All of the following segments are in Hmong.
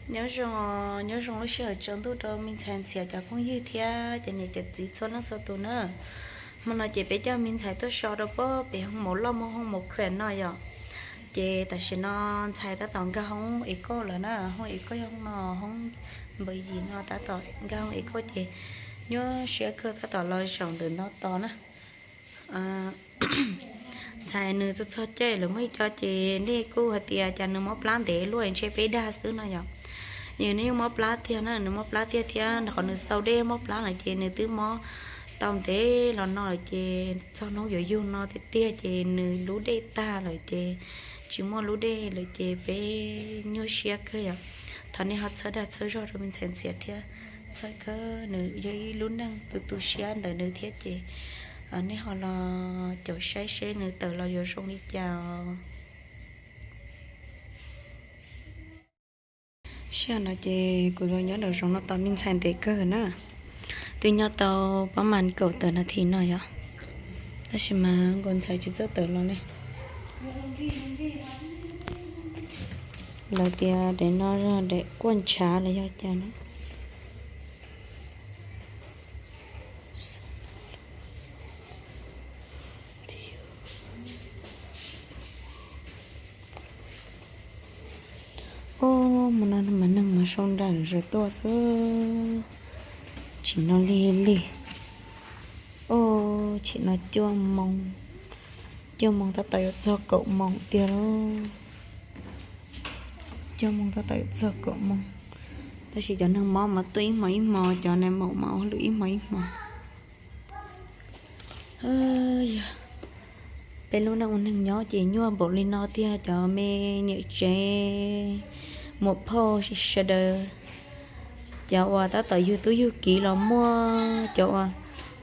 Nyob zoo, nyob zoo lub sij hawm tsaus ntuj rau me ntxhais ntxhias cov phooj ywg thiab cov niam cov txiv txhua leej txhua tus na. Hmo no ces peb coj me ntxhais tuaj so rau pem hoo maum loj mus hoo maum khuam no yom. Ces tam sim no ntxhais tab tom nkag hoob es kauj lawm na, hoob es kauj yog hoob no, hoob npawv yim no tab tom nkag hoob es kauj ces nyuaj siab kawg tab tom los zaum ntawm no tos na. Ntxhais nws txog txog caij lawv muaj ib co ces nej kuj hais tias cas nws mob plab ntev luaj ntshe peb dag xwb no yom. Yog nws yeej mob plab tiag na, nws mob plab tiag thiab qhov nws xau dej mob plab lawm ces nws twb mob tau ntev los no lawm ces txog hnub yuav yug no tiag tiag ces nws lub dej tag lawm ces tsis muaj lub dej lawm ces peb nyuaj siab kawg yom. Thov nej ho txhawb dag txhawb zog rau me ntxhais ntxhias thiab, txhawb kawg nws yog ib lub neej tu tu siab ntawm nws thiab ces nej ho los caum saib seb nws tawm los yuav zoo li cas. Sij hawm no ces kuv los nyob nraum zoov no tos me ntxhais ntev kawg na. Twb nyob tau pab mas kaum tawm nas this no yom, tab sis mas nkaus ntxhais tsis txawj tawm los li. Lawv tias daim no daim kuaj ntshav los yog cas na. Ub, hmo no mas neeg mas sau nra zawm tuaj xwb. Tsim no lig lig. Ub, tsim no cuaj moos, cuaj moos tab tom yuav txog kaum moos tiag lauj. Cuaj moos tab tom yuav txog kaum moos. Tab sis cov neeg mob mas tuaj ib hmo ib hmo, cov nais maum mas ua hauj lwm ib hmo ib hmo. Yog peb lub neej ua neeg nyob ces nyuaj npaum li no tiag cov me niam tsev muam phauj sawv daws. Cov uas tab tom yug tub yug kiv los muaj, cov uas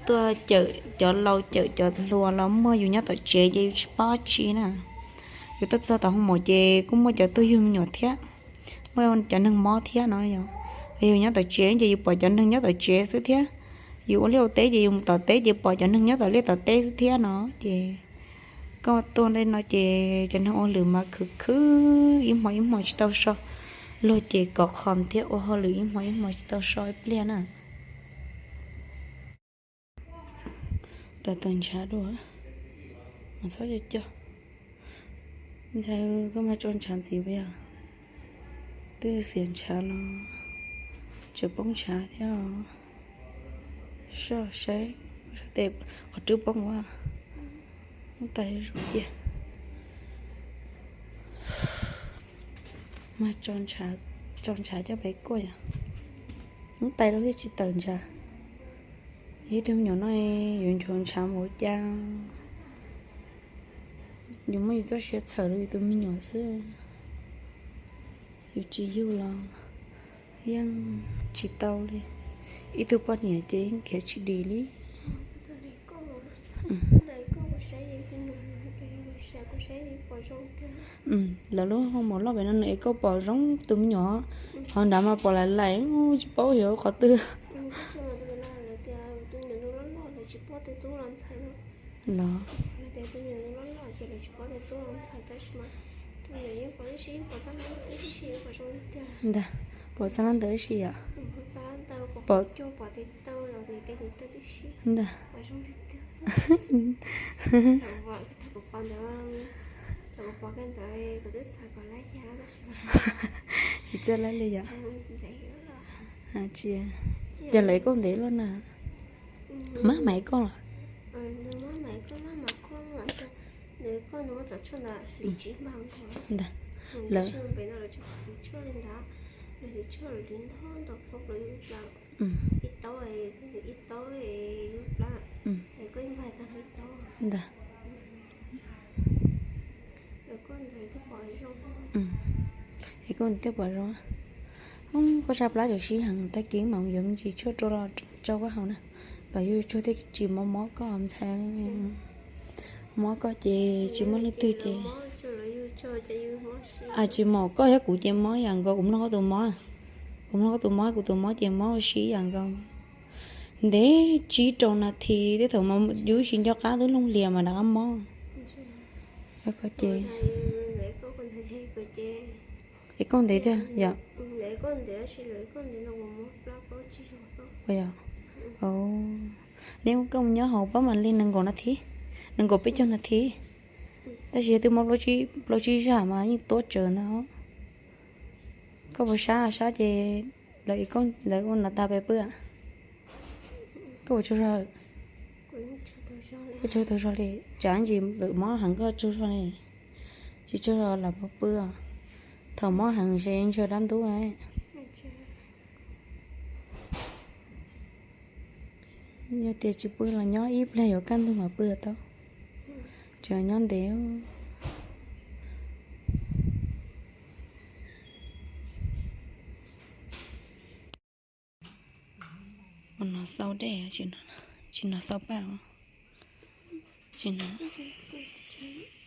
tuaj cawm cov laus cawm cov hluas los muaj, yus nyob tom tsev ces yus tsis paub tsi na. Yus tuaj txog tom hoo maum ces kuj muaj cov tuaj yug me nyuam thiab, muaj cov neeg mob thiab no yom. Yus nyob tom tsev ces yus pom cov neeg nyob tom tsev xwb thiab. Yus ua liaj ua teb ces yus mus tom teb ces pom cov neeg nyob tom liaj tom teb xwb thiab no ces koj tuaj li no ces cov neeg ua hauj lwm mas khwv khwv ib hmo ib hmo tsis tau so. Luag ces kov qhom thiab ua hauj lwm ib hmo ib hmo tsis tau so ib pliag na. Tawm tawm ntshav dua, mas txhob coj coj. Ntxhais, koj mas tso ntshav ntxiv puas yog? Twb xiav ntshav los tseem poob ntshav thiab. Soj saib, sab tes qhov rwb poob ua, ub tais zoo cia. Mas tso ntshav coj pem kuaj yom. Ub tais los thiaj tsis tawm ntshav. Yog ib tug me nyuam no yuav nchuav ntshav mus ua cas? Yus muab yus txoj sia txhawm rau yus tus me nyuam xwb. Yus tsis yug los yeej tsis tau li. Ib tug poj niam ces yeej khiav tsis dim li. Lawv lub hoo maum loj pem no nws es koj pom zoo tus me nyuam, qhov nrad mas pom laim laim tsis paub yuav qhov twg. Los ntag, pom txog no ntawd ib si yom. Ntag. Tsis txawj laib li yom. Tsis, ces lawv es koj ntev luaj na. Mab mam es koj los? Ntag, lawv ntag. Es koj thiaj pom zoo. Koj sab plab tseem sib heev, tag kis mam yuav me ntsis tshuaj rau los tsau koj haus na, kom yus tsuag thiaj tsis mob mob koj ntxhais. Mob koj ces tsis muaj leej twg ces, tsis mom koj thiab kuv ces mob yam nkaus, kuv mloog koj tus mob, kuv mloog koj tus mob, kuv tus mob ces mob ua si yam nkaus. Ntev tsib rau nas this tej thaum mas yus tsis nco qab twb looj hlias mas rov qab mob. Es koj ntev thiab yom? Ua yog, neb koj mus nyob hauv pab mam li nees nkaum nas this, nees nkaum peb caug nas this, tab sis yog twb mob plaub tsib zag mas yeej tuab tsawv ntag. Koj puas sab, sab ces lawv ua no tag peb pw. Koj puas tsaug zog? Koj tsaug tau zog li, tsam ntsis mob heev koj tsaug zog li. Tsis tsaug zog lam pw. Thaum mob heev ces ntshaw dab ntub. Yog tias tsis pw los nyob ib pliag yuav kaj ntug mam pw tau. Tsis nyob ntev. Ua no xau dej, tsis no xau paj, tsis no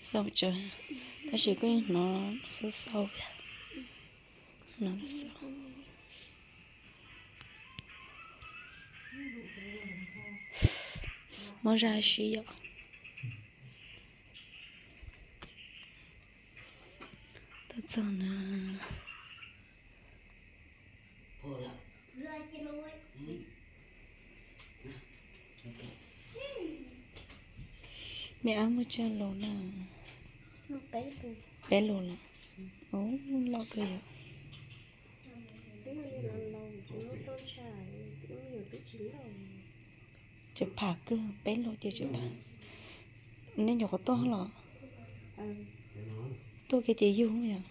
xau tsawv, tab sis koj yeej hnov xau xau, hnov xau xau. Mob zaj siab yom. Tuaj txog na. Me ab muaj tsawg lus na? Peb lus lawm. Ub, loj kawg yom. Tseem pham kawg, peb lus ces tseem pham. Nej nyuam qhuav tuaj los? Tuaj kiag ces yug yom.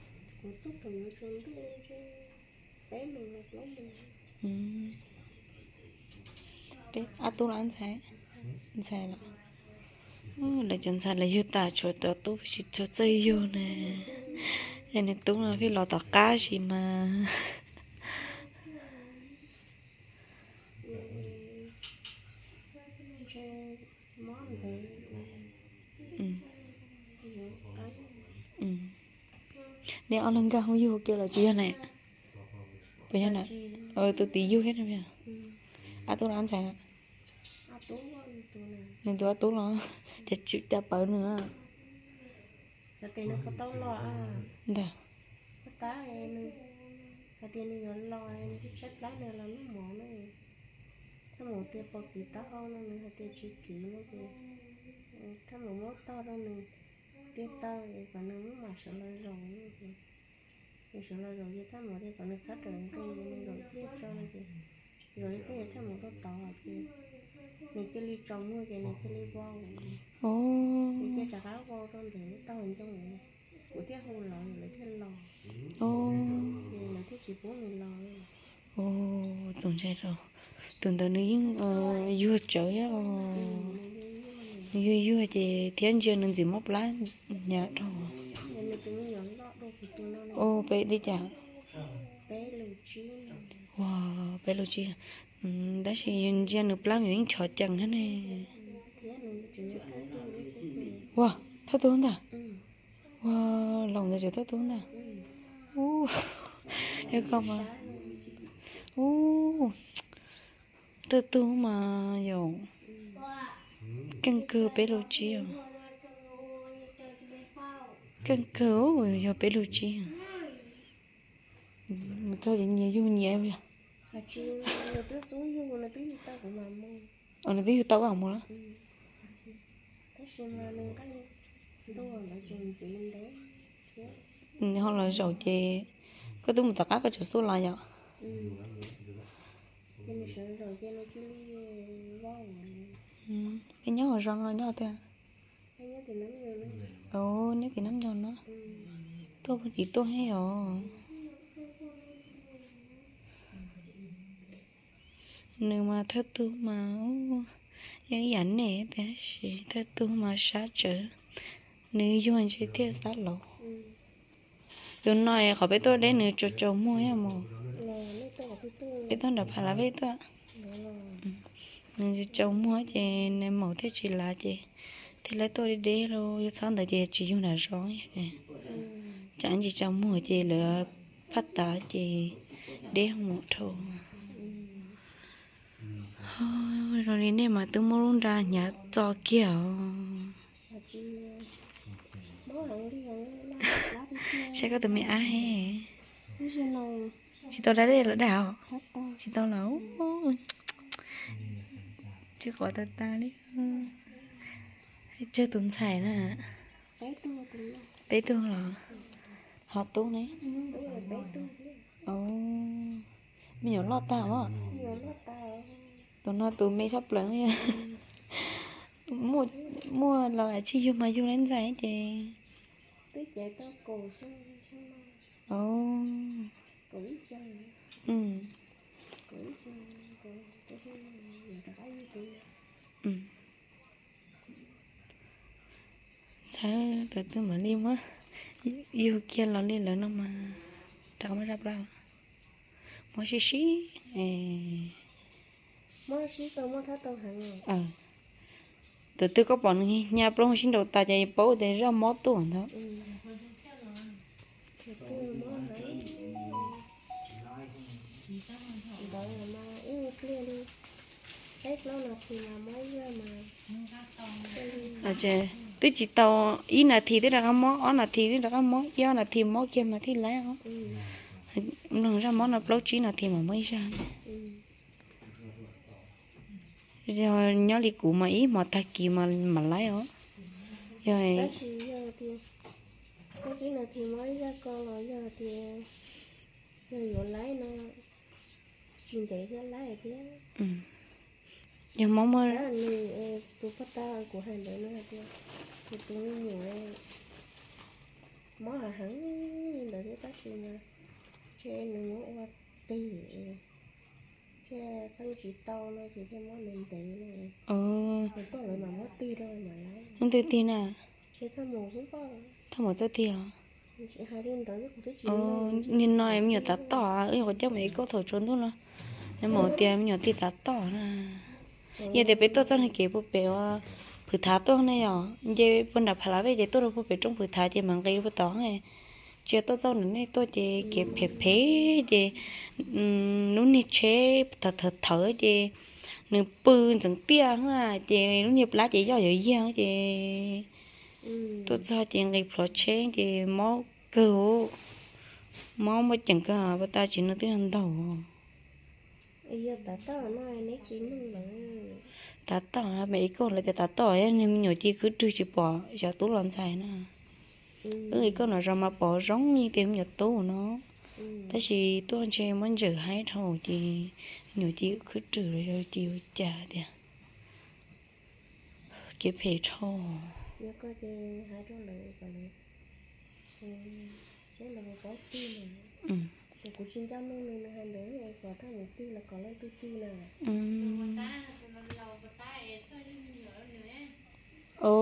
Ab tub los ntxhais? Ntxhais los? Lawv cov ntxhais lawv yug tas tshuav cov tub tsis tshua txawj yug na. Es nws tub no pheej los tom qab sis mas. Nej ob leeg nkag hoob yug kiag los tsis yog na? Puas yog na? Tus tid yug thiab no. Ab tub los ntxhais? Nws tus ab tub los, ces tsum cas pawv nws na. Ntag. Hais tias nws yuav los, nws tshaib plab nws los noj mov na. Thaj Maum tias pom kiv taub hau no nws hais tias tsis kiv no ces Thaj Maum muab tog rau nws tiag taw es kom nws muab mam sawv los zaum no ces nws sawv los zaum ces Thaj Maum tias kom nws txhob rawm nqi, nws zaum ib pliag tso no ces zaum ib pliag ces Thaj Maum rau tod ces nws cia li tsaus muag ces nws cia li vau. Nws cia rov qab vau rau ntawm lub taub hau ncoo, kuv thiaj hu lawv, lawv thiaj los, ces lawv thiaj tsis pub nws los. Txaus ntshai rau. Tus ntawd nws yeej yuag tsawv thiab. Nws yuag yuag ces thiab ntsia nws ntxim mob plab hnyav dhau. Peb li cas? Ua peb lub tsib. Tab sis ntsia nws plab mas yeej chov cees thiab ne. Ua, thawj tug ntag. Ua, laus ntawd tseem thawj tub ntag. Ub, yog koj mas, ub, thawj tub mas yog keej kawg peb lub tsib os. Keej kawg yog peb lub tsib. Mus txog ces nyias yug nyias. Nws twb yug tau koj mus lawm. Ho los zaum ces koj twb mus tom qab koj tseem xub los yom? Koj nyob hauv zos los nyob twg? Neb tim Nab Nyoog no. Tuaj puag tim tuaj thiab os. Nws mas thawj tug mas yeej ib yam nej tab sis thawj tug mas sab tsawv. Nws yuag ntshe thiaj sab laus. Tus no qhov peb tuaj deb nws tsaus tsaus muag thiab mas. Peb tuaj nram Pha Lav Vej tuaj. Nws tsaus muag ces nws maum thiaj tsis lav ces thiaj li tuaj deb deb los, yog txhob ntawd ces tsis yug nram zos. Tsam ntsis tsaus muag ces lawv phaj tav ces deb mus dhau. Zoo li nej mas twb muab lub nra hnyav txo kiag os. Saib koj tus me ab he. Tsis tau da dej los dag os? Tsis tau los. Tsis quav tas tas li. Tsawg tus ntxhais na? Peb tug los? Ho tub ne? Me nyuam loj tag os. Tus no tus me tshaj plaws. Muaj los tsis yug mas yug lawv ntxhais ces. Ntxhais tus twg mam li muab yug kiag los li lawv no mas rov muab zaj plab los. Mob sib sib. Tus twg koj pom nws hnya plaub hau sib nraus tas ces paub tias zaj mob tuaj ntag. Twb tsis tau ib nas this twb rov qab mob, ob nas this twb rov qab mob, ib ob nas this mob kiag mas thiaj laiv os. Mloog zaj mob no plaub tsib nas this mas mob ib zaj. Yog nyob li kuv mas ib hmos tag kis mas mam laiv os. Yog yog mob muaj, tus poj ta kuv hais ntawd no hais tias, kuv tus me nyuam mob hav heev li ntawd thiab tab sis mas ntshe nws muab ua tig thiaj qeeb tsis tau no ces thiaj mob ntev ntev no. Nws tuaj lawv mam muab tig rau mam laiv. Leej twg tig na? Thaj Maum txawj tig os. Nim no me nyuam tav toj, wb nyuam qhuav coj mus ev koj thaum tsaus ntuj no, nws mam tias me nyuam tig tav toj na. Yog tias peb tuaj txoj niag kev puag pem uas Phwv Thav tuaj ne yom, nce puag nram Phav Lav Vej ces tuaj rau puag pem roob Phwv Thav ces mam nqis puag tod. Tsis yog tuaj txoj nram nej tuaj ces kev phem phem ces lub niag tsheb thawv thawv thawv ces nws pw ntxeev tiaj ces lub niag plab ces yoj yuav yiag ces tuaj txog ces nqis plhuav tsheb ces mob kawg, mob muaj ceem kawg, puag ta tsis no twb yog ntaug. Tav toj, me ib koj lawv tias tav toj, yog niag me nyuam ci khwb rwg tsis pom xyov tub los ntxhais na. Wb ib koj no zos mas pom zoo li tias me nyuam tub no, tab sis tuaj ntshe muab ntsaws haib dhau ces me nyuam ci khwb rwg los yog ci ua cas tias. Kev phem dhau.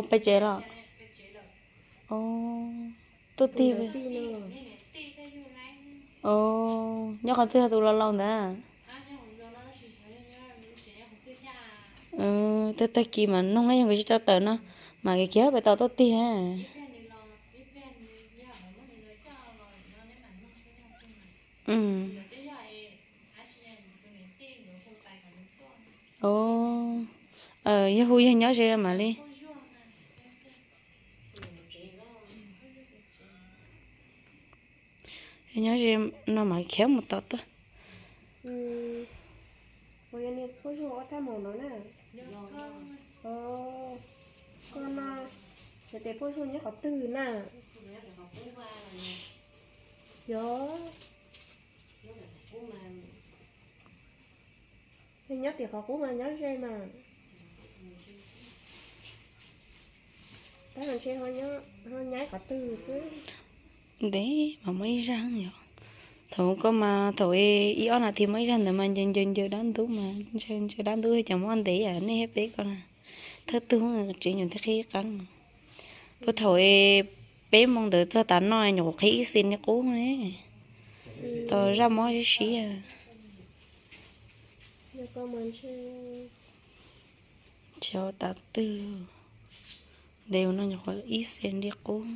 Pem tsev los? Tuaj tig. Nyob qhov twg tus laus laus ntawd? Tag tag kis mam noog, yog nkawd tsis tau tawm no mas kev khiav pem tau tuaj tig. Yog hu yog nyob ze mam li. Nyob ze no mas khiav mus tom tuaj. Koj no, tes phooj ywg nyob qhov twg na? Yog, nyob tim qhov qub mas nyob ze mas. Tab ntshe ho nyaib qhov twg xwb. Ntev mas muaj ib zaj yom. Thaum koj mas thaum ib ob nas this muaj ib zaj ntawd mas ncaws ncaws ncaws dab ntub mas ntshe ntshe dab ntub cov muaj ntev yam nej thiab peb ko na. Thawj tug tsev nyuam thiaj qhib qeeb. Puag thaum peb moo ntawd txog tav no nyuam qhuav qhib ib xis li qub ne. Tau zaj mob siab siab. Xyov tav twg, ntev ua no nyuam qhuav ib xis li qub.